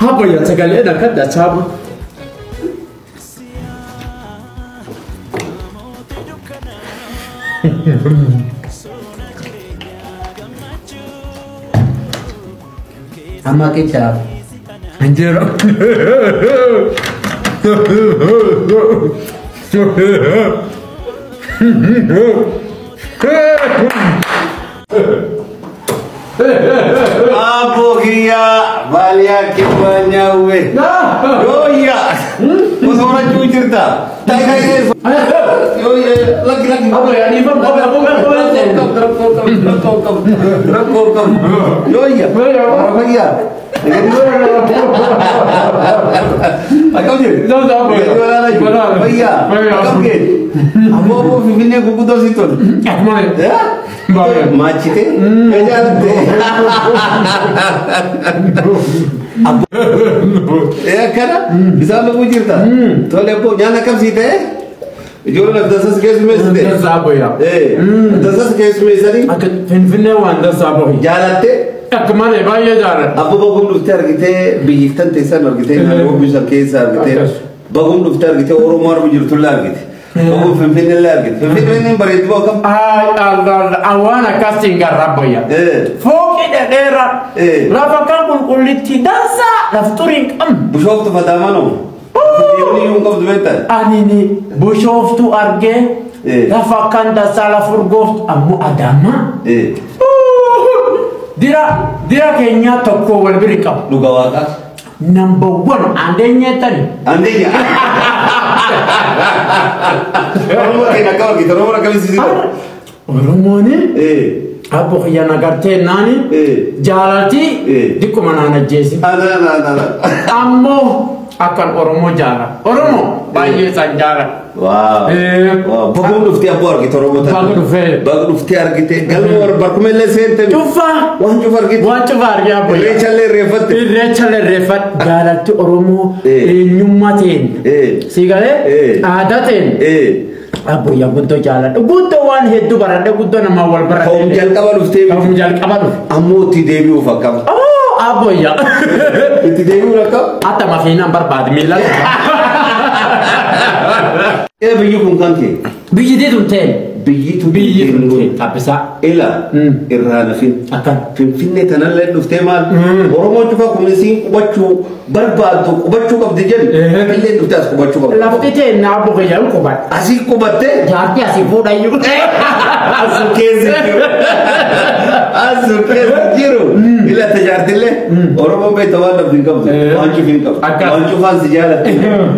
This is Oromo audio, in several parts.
Abboyya sagaleen akka dachaabu. Amma kechaaf. Injera. Apo kiyya baaliyaa kibbaa nyaawwe. Yooyya. Osoo rachuu jirta. Tai tai. Yooyya lakki lakki. Abboyya dhiifama abboyya abboyya. Rakkoo qabu rakkoo qabu rakkoo qabu. Yooyya. Fayyaa. Akkam jirtu? Fayyaa. Akkam keeti? Ammoo ammoo Finfinnee gurguddoo si tolu. Akkuma Maachite? Ejaalatte? Akkana? Bisaan dhuguu jirta? Tole abboo nyaanni akkam sii ta'e? Ijoolleen dasas keessummeessite? Dansaa abboyya. Dasas keessummeessanii? Akka Finfinnee waan dansaa abboyya. Jaalatte? Akka malee baay'ee jaalladha. Abbo bagum dhuftee argitee biyyiftan teessan argitee Nairobi san keessa argitee bagum dhuftee argitee Oromoo argu jirtullee argite. Bagum Finfinneellee argite. Finfinneen bareedduu akkam? Waan akkasiin garra abboyya. Fooqi dhedheeraa. Lafa kan qulqullitti dansaa lafa xurii hin qabne. Bishooftu fadaamanoo? Deemni iyyuu hin qabdu beektaa? Ani bishooftu argee lafa kan dansaa lafa urgooftu ammoo Adaamaa. Dira dira keenyaa tokko wal biri qabu. Dhuga waaqaa. Number one andeenyettani. Andeenya. Oromoo keenya akkam argite? Oromoon akkamitti si godhu? Oromoon abbo kiyya nagartee naani jaalalti dikkuma naan ajjeesi. Ammoo akkan Oromoo jaala. Oromoo baay'ee isaan jaala. Waaw. Bagum dhuftee abboo argite Oromoo tana. Baga dhufee. Baga dhuftee argite. Galma warra barkumeellee seente. Cufa. Waan cufa argite. Waan cufa argee abbo. Irreechallee irreeffatte. Irreechallee irreeffadhe. Jaalalti Oromoo eenyummaa ta'een. Si galee aadaa ta'een. Abboyyaa guddoo jaaladha. Guddoo waan hedduu baradhe guddoo namaa wal baradhe. Ka'um jalqaba dhuftee. Ka'um jalqaba dhufe. Ammoo itti deebi'uuf akkam? Abboyyaa. Itti deebi'uuf akkam? Hatta mafiinaan barbaade miila. Biyyi kun kan kee? Biyyi tun ta'e. Biyyi tun Biyyi tun ta'e. Abbisaa. Ila irraa nafin. Akkan. Finfinnee tanallee dhuftee maal? Oromoon cufa kun isiin qubachuu barbaaddu qubachuu qabdi jedhu. Illee dhuftee as qubachuu qabdi. Lafti ta'e naa buqee qubadha. Asii qubattee? Jaartii asii fuudhayyuu. Asu keessa jiru. Asu keessa jiru. Ila tajaajillee Oromoon beekta waan dhabdu hin qabdu. Waan cufi hin qabdu. Waan cufaan si jaalatti.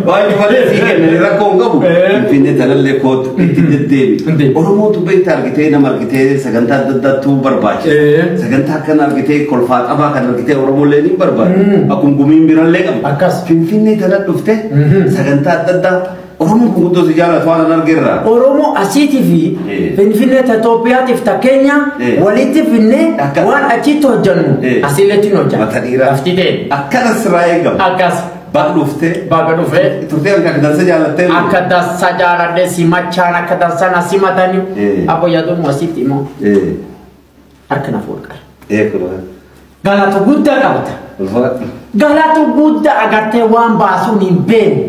Waan cufaan si kennan rakkoo hin qabu. Finfinnee tanallee kootu itti deddeebi. Oromootu beekta argitee nama argitee sagantaa adda addaatu barbaachisa. Sagantaa akkana argitee kolfaa qabaa kan argitee Oromollee ni barbaada. Akkuma gumiin birallee qabu. Akkas. Finfinnee tana dhufte sagantaa adda addaa Oromoon kun guddoo si jaalatu waan an argeerra. Oromoo asiitii fi Finfinnee ta Itoophiyaatiif ta Keenya walitti finnee waan achitti hojjennu asiilletti hin hojjennu. Mata dhiiraa. Lafti ta'e. Akkana sirraa eegama. Akkas. Baga dhuftee. Baga dhufee. Turtee akka dansa jaalattee. Akka dansa jaaladhee simachaan akka dansa na simatanii. Abboyyaa dhumuu asitti immoo. Harka na fuudhara. Galata guddaa qabda. Galata guddaa agartee waan baasuun hin beekne.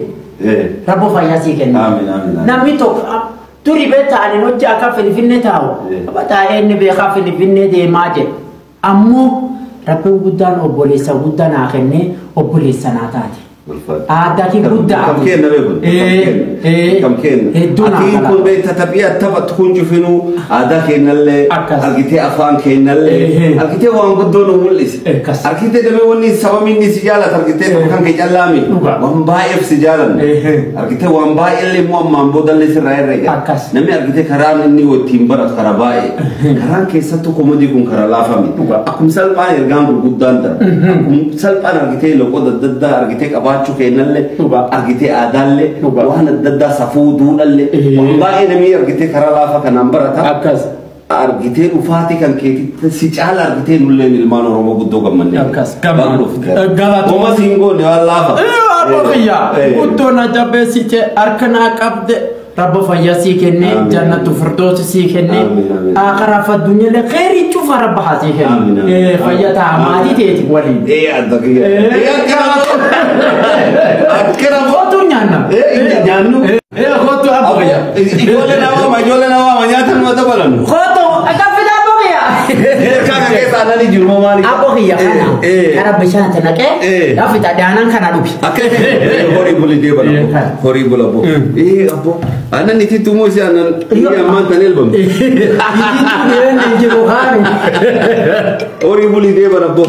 Rabbo fayyaa sii kenna. Namni tokko duri beektaa ani hojii akka Finfinnee taa'u. Abba taa'ee inni beekaa Finfinnee deemaa jedhe. Ammoo rabbiin guddaan obboleessa guddaa naa kennee obboleessa naa taate. Aadaatiin guddaa. Kam kenna beekun? Kam kenna? Hedduu naa Atiin kun beekta taphii taphattu kun cufinuu aadaa kennallee argitee afaan kennallee argitee waan guddoo nu mul'ise. Argitee damee wanni sababni inni si jaalatu argitee tokko kan kee callaami. Waan baay'eef si jaalanne. Argitee waan baay'eellee immoo ammaan boodallee sirraa herrega. Namni argitee karaan inni ittiin baratu karaa baay'ee. Karaan keessattuu komodii kun karaa laafame. Akkuma salphaan ergaan gurguddaan darba. Akkuma salphaan argitee loqoda adda addaa argitee qabaachuu kennallee argitee aadaallee waan adda addaa safuu duudhallee waan baay'ee namni argitee karaa laafa kanaan barata. Argitee dhufaatii kan keetitti si caala argitee nulleen ilmaan Oromoo guddoo gammanne. Akkas. Gammanne. Oma siin goone waan laafa. Abbo kiyya guddoo na jabeessite harka naa qabde. Rabba fayyaa sii kenne, jannatu firdoosi sii kenne, akhiraa fi addunyaallee kheyrii cufa rabba haa sii kenne. Fayyaa ta'a maatii teeti waliin. Adda kiyya. Akkana Kootu nyaanna. Nyaannu. Kootu abbo kiyya. Ijoollee nama ijoollee nama nyaata nama dabalan. Kootu akka fidaa abbo kiyya. Kaka keessa aannan jiru moo maali? Abbo kiyya kana. Kara bishaan itti naqee. Yaa fitaa aannan kana dhugi. Akka horii buli deeban abbo. Horii bula abbo. Abbo. Aannan itti tumuu ishee aannan inni ammaan tan elbamu. Jiru kaanu. Horii buli deeban abbo.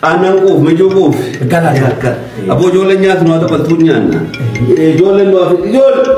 Aannan quuf mijuu quuf. Gala gala. Abbo ijoolleen nyaatu nu haa dabaltuu nyaanna. Ijoolleen nu haa ijoollee.